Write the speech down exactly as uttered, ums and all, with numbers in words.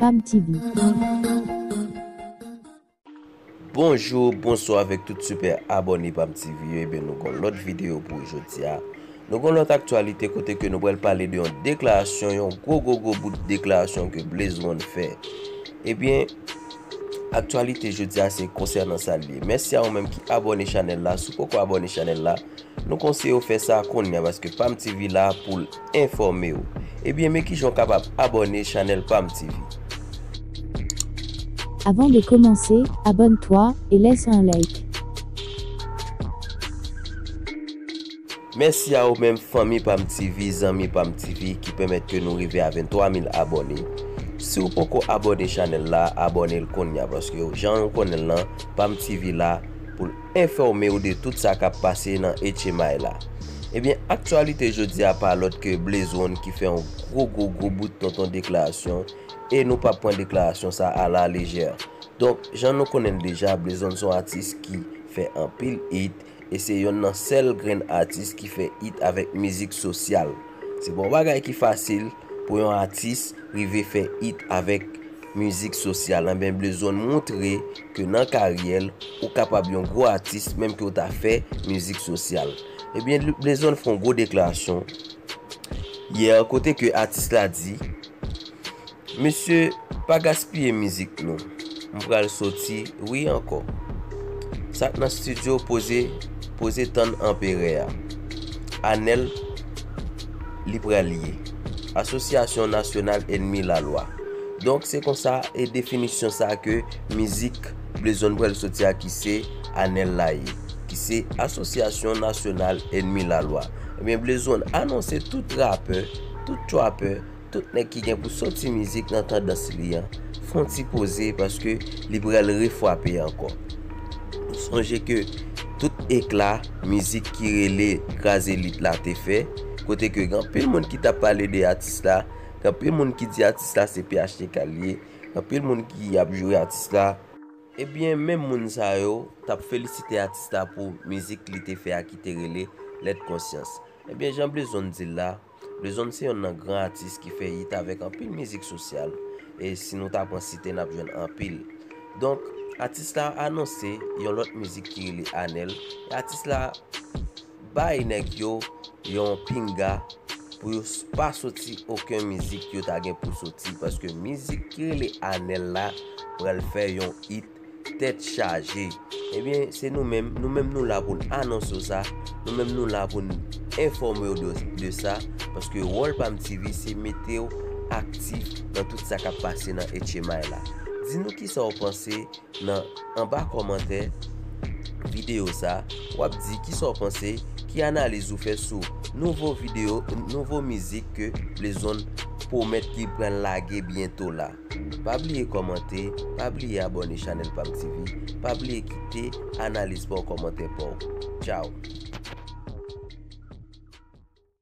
Pam T V. Bonjou, bonswa avèk tout sipè abòne Pam T V yo. Ebyen, nou gon lòt videyo pou jodi a. Nou gon lòt aktyalite kote ke nou pral pale de yon deklarasyon, yon gwo, gwo, gwo bout deklarasyon ke Blaze One fè. Ebyen, aktyalite jodi a se konsènan sa l ye. Mèsi a ou menm ki abòne chanèl la. Si w poko abòne chanèl la, nou konseye w fè sa kounye a paske Pam T V la pou l enfòme w. Ebyen, men kijan w kapab abòne chanèl Pam T V. Avant de commencer, abonne-toi et laisse un like. Mèsi a ou menm fanmi Pam T V, zanmi Pam T V ki pèmèt ke nou rive a venntwa mil abòne. Si w poko abòne chanèl la, abòne l kounye a paske jan nou konnen l lan, Pam T V la pou l enfòme w de tout sa k ap pase nan H M I la. Ebyen, aktyalite jodi a pa lòt ke Blaze One ki fè yon gwo, gwo, gwo bout tonton deklarasyon e nou p ap pran deklarasyon sa a la lejè. Donk, jan nou konnen l deja, Blaze One se yon atis ki fè anpil hit e se yonn nan sèl grenn atis ki fè hit avèk mizik sosyal. Se pa yon bagay ki fasil pou yon atis rive fè hit avèk mizik sosyal. Enben, Blaze One montre ke nan karyè l, ou kapab yon gwo atis menm ke w ta fè mizik sosyal. Ebyen, Blaze One fè yon gwo deklarasyon yè kote ke atis la di, "Mesye, pa gaspiye mizik nou. M pral soti, wi, ankò. Sa k nan estidyo, poze, poze tann anperè a. Anèl li pral ye. Asosyasyon Nasyonal Ènmi Lalwa." Donk, se konsa e definisyon sa ke mizik Blaze One pral soti a ki se anèl la ye, ki se Asosyasyon Nasyonal Ènmi Lalwa. Ebyen, Blaze One anonse tout rapè, tout trapè, tout nèg ki gen pou soti mizik nan tandans li an, fè yon ti poze paske li pral refwape ankò. Nou sonje ke tout ekla mizik ki rele Kraze Lit la te fè, kote ke gen anpil moun ki t ap pale de atis la, gen anpil moun ki di atis la se P H T K l ye, gen anpil moun ki ap joure atis la. Ebyen, menm moun sa yo t ap felisite atis la pou mizik li te fè a ki te rele Lèt Konsyans. Ebyen, jan Blaze One di l la, Blaze One se yonn nan gran atis ki fè hit avèk anpil mizik sosyal, e si nou ta pran site, n ap jwenn anpil. Donk, atis la anonse yon lòt mizik ki rele Anèl, e atis la bay nèg yo yon pinga pou yo s-, pa soti okenn mizik yo ta gen pou soti, paske mizik ki rele Anèl la pral fè yon hit tèt chaje. Ebyen, se nou menm, nou menm nou la pou n anonse w sa, nou menm nou la pou n enfòme w de, de sa, paske wòl Pam T V se mete w aktif nan tout sa k ap pase nan H M I la. Di nou kisa w panse nan anba kòmantè videyo sa, w ap di kisa w panse, ki analiz ou fè sou nouvo videyo, nouvo mizik ke Blaze One pwomèt ki pral lage byento la. Pa bliye kòmante, pa bliye abòne chanèl Pam T V, pa bliye kite analiz pa w, kòmantè pa w. Tchaw!